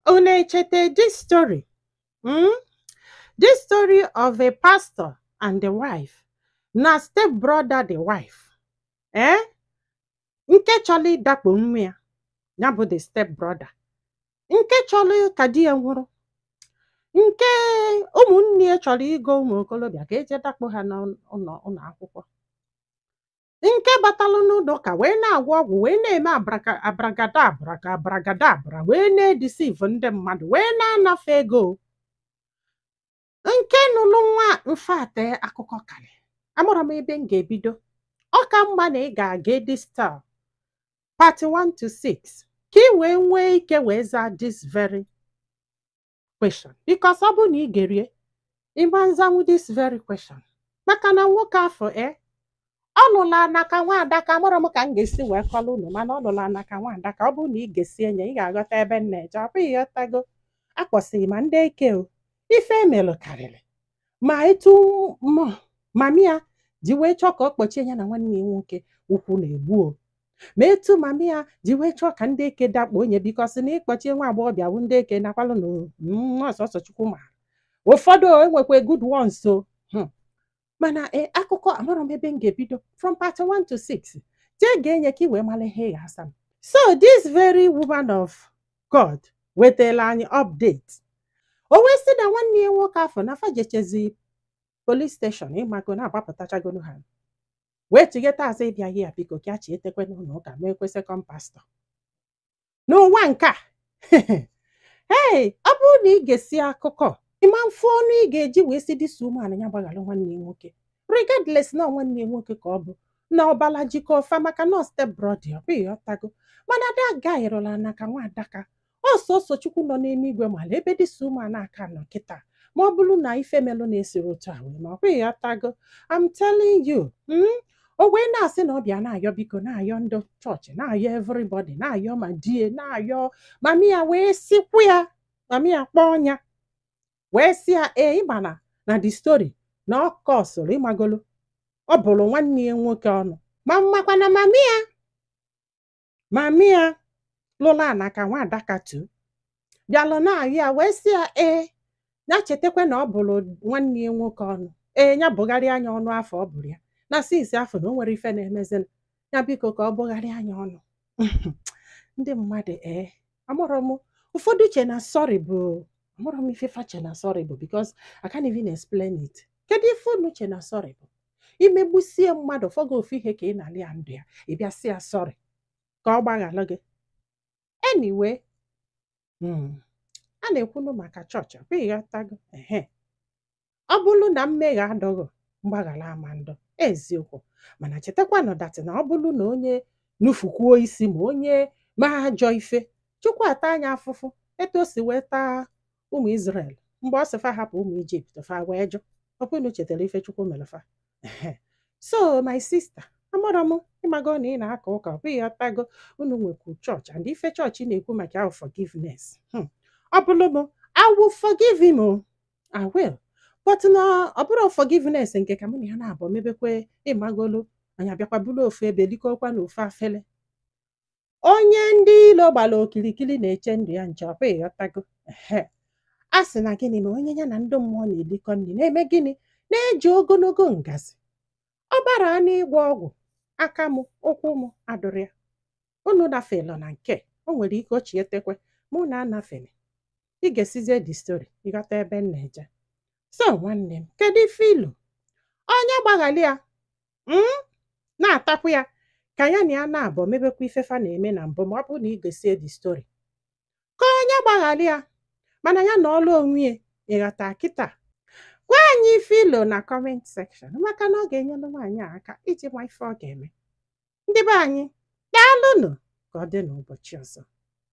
Unu echete this story? This story of a pastor and the wife na step brother the wife, eh? Nke chọrọ ịdakpo nwa ya, ya bụ the step brother, nke chọrọ ka di ya nwụrụ, nke ụmụnne ya chọrọ igo ụmụ okorobịa ka eje dakpo ha n'ụlọ ụlọ akwụkwọ, nke batalụ n'ụlọ ụka wee na-agwọ ọgwụ, wee na-eme abracadabra ka abracadabra, wee na-edeceive ndị mmadụ, wee na-anafe ego, nke nụlụ nwa mfate. Akụkọ karị, amụrụ m ebe m ga-ebido. Ọ ka mma na ị ga-aga this tale part 1 to 6 ka ị wee nwee ike wee zaa this very question, because ọ bụrụ na ị gerie ịma nzanwu this very question, maka na nwoke afọ e ọ lụla anaka nwa adaka. Amụrụ m ka m ga-esi wee kọrọ unu, mana ọ lụla anaka nwa adaka. Ọ bụrụ na ị ga-esi enye, ị ga-aghọta ebe m na-eje. Ọ bụghị ịghọtago? Akpọsịghị ma ndị eke o ife emelụ karịrị ma etu mami ya ji wee chọọ ka ọ kpọchie ya na nwanne ya nwoke ukwu na-egbu o, ma etu mami ya ji wee chọọ ka ndị eke dakpo onye, because na ịkpọchie nwa agbọghọbịa bụ ndị eke nakwalụ na ọsọsọ Chukwu ma ụfọdụ enwekwa good ones o. Mana akụkọ, amarọ m ebe m ga-ebido. From part 1 to 6, jee ga-enye ka ị wee mara ihe ị ga-asa m. So this very woman of God wetara anyị update. O wee sị na nwanne ya nwoke afọ na fajechezi police station, ịmago na agbapụtachagonu ha, wee chigheta azụ ịbịa ya, biko ka a chietekwe n'ụlọ ụka meekwe second pastor n'ụwa nke a. Hey, ọ bụrụ na ị ga-esi akụkọ ịma mfu ọnụ ị ga-eji wee si this woman ya gbaghara nwanne ya nwoke, regardless na nwanne ya nwoke ka ọ bụ na ọbala jikọ ọfa, maka na step brother, ọ bụghị ọtago. Mana that guy rụrụ ana ka nwa adaka. Ọsọsọ Chukwu nọ n'eluigwe mala ebe this woman aka nọ kịta, ma ọ bụrụ na ife melụ na-esiri otu a wee ma ọ bụghị ọtago. I'm telling you, O wee na-asị na ọ bịa na-ayọ biko, na-ayọ ndị chọọchị, na-ayọ everybody, na-ayọ ma die, na-ayọ mami ya, wee sikwu ya mami ya kpọọ ya, wee sị ya ee, ịma na the story na ọ kọsụrụ, ịmagolo ọ bụrụ nwanne ya nwoke ọnụ, ma mmakwa na mami ya lụrụ ana ka nwa adaka tu bịalụ na-ayọ ya, wee sị ya ee, ya chetakwa na ọ bụrụ nwanne ya nwoke ọnụ, ee, ya bụgharịa anya ọnụ afọ ọ bụrụ ya na since afọ na o nwere ife na-emezina ya, biko ka ọ bụgharịa anya ọnụ. Ndị mmadụ, ee, amụrụ m ụfọdụ che na sorry bụ, amụrụ m ife fa che na sorry bụ, because I can't even explain it. Kedu ife unu che na sorry bụ? Imegbusie mmadụ fọga ofu ihe ka ị na-alị ya ndụ ya, ị bịa sị ya sorry ka ọ gbaghalụ gị. Anyway, a na-ekwunu maka chọọchị, ọ bụghị ghọtago? Ehe, ọ bụrụ na mmehie adọghị mgbaghara ama ndụ eziokwu, mana chetakwanụ that na ọ bụrụ na onye nufukwuo isi ma onye ma ajọ ife, Chukwu ata anya afụfụ etu o si wee taa ụmụ Israel mgbe ọ sị fa hapụ ụmụ Ijipt, fa wee jụ. Ọkwụnụ chetara ife Chukwu mere fa. So my sister, amara m ịmago na ị na-aka ụka, ọ bụghị ọtago? Unu nwekwu chọọchị, and ife chọọchị na-ekwu maka ahụ forgiveness. Ọ bụrụ m, I will forgive him o, I will, but na ọ bụrụ forgiveness nke ka mụ na ya na-abụ mebekwe, ịmagolu anyị abịakwa bụrụ ofu ebe, likọkwa n'ofu afele. Onye ndị ilo gbara okirikiri na-eche ndụ ya nche, ọ bụghị ọtago? Ehe, a sị na gịnị ma onye ya na ndị mmụọ na-elikọ nri na-eme gịnị na-eji ogologo ngazi ọ bara n'ịgwọ ọgwụ aka m ụkwụ m adụrụ ya. Unu nafelu na nke o nwere ike ochietekwe mụ na anafele. Ị ga-esizie the story ịghọta ebe m na-eje. So nwanne m, kedu ife ilu onye gbaghali ya, na-atakwu ya ka ya na ya na-abụ mebekwa ifefa na-eme na mbụ, ma ọ bụrụ na ị gesie the story ka onye gbaghali ya, mana ya na ọlụ onwe ya? Ịghọta kịta? Gwa anyị ife ilo na comment section, maka na ọ ga-enyere nwaanyị a aka iji ma ife ọ ga-eme. Ndị be anyị, daalụnụ. Ka ọ dị n'ụbọchị ọzọ.